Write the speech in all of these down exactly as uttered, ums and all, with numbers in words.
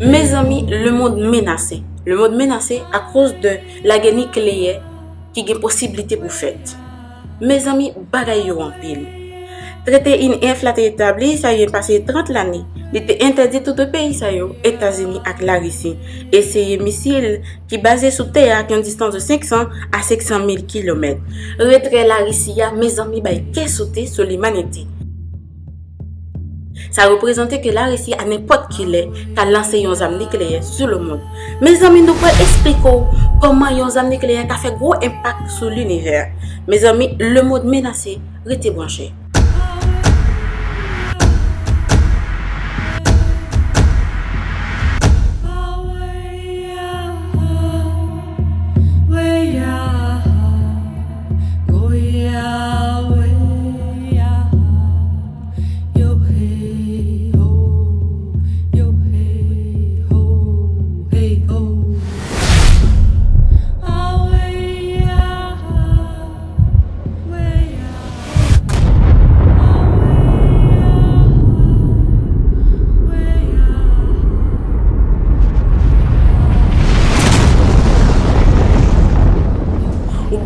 Mezanmi, lemonn menase. Lemonn menase akoz de lagè nikleyè ki gen posiblite pou fèt. Mezanmi, bagay yo anpil. Trete I N F la te etabli, sa gen pase trant lane. Li te entèdi tou de peyi sa yo, Etazini ak Larisi, eseye misil ki baze sou tè a ak yon distans de senk san a senk san mil kilomèt. Retrè Larisi a, mezanmi, bay kè sote sou limanite. Sa reprezante ke Larisi a nenpòt ki lè ka lanse yon zam nikleyè sou lemonn. Mezanmi, nou pral esplike w kòman yon zam nikleyè ka fè gwo enpak sou linivè. Mezanmi, lemonn menase, rete branche.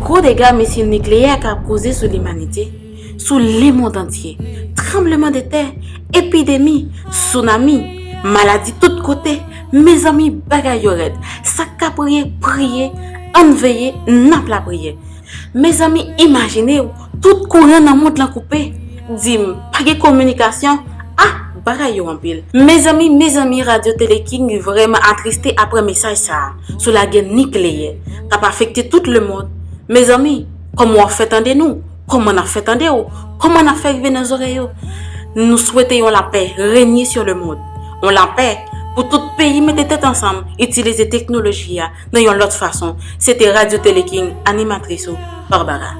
Gwo dega misil nikleyè ka koze sou limanite, sou lemonn antye. Tranblemanntè, epidemi, tsunami, maladi tout kote. Mezanmi, bagay yo rèd. Sa k ka priye, priye. Ann veye, n ap lapriyè. Mezanmi, imajine w, tout kouran nan mond lan koupe. Di m, pa gen kominikasyon. Ah, bagay yo anpil. Mezanmi, mezanmi, Radyo Tele King vrèman atriste apre mesaj sa a sou lagè nikleyè k ap afekte tout lemonn. Mezanmi, kòman w ap fè tande nou? Kòman n ap fè tande w? Kòman n ap fè rive nan zòrèy yo? Nou swete yon lapè renye sou lemonn. Yon lapè pou tout peyi mete tèt ansanm, itilize teknoloji a nan yon lòt fason. Se te Radyo Tele King, animatris ou, Barbara.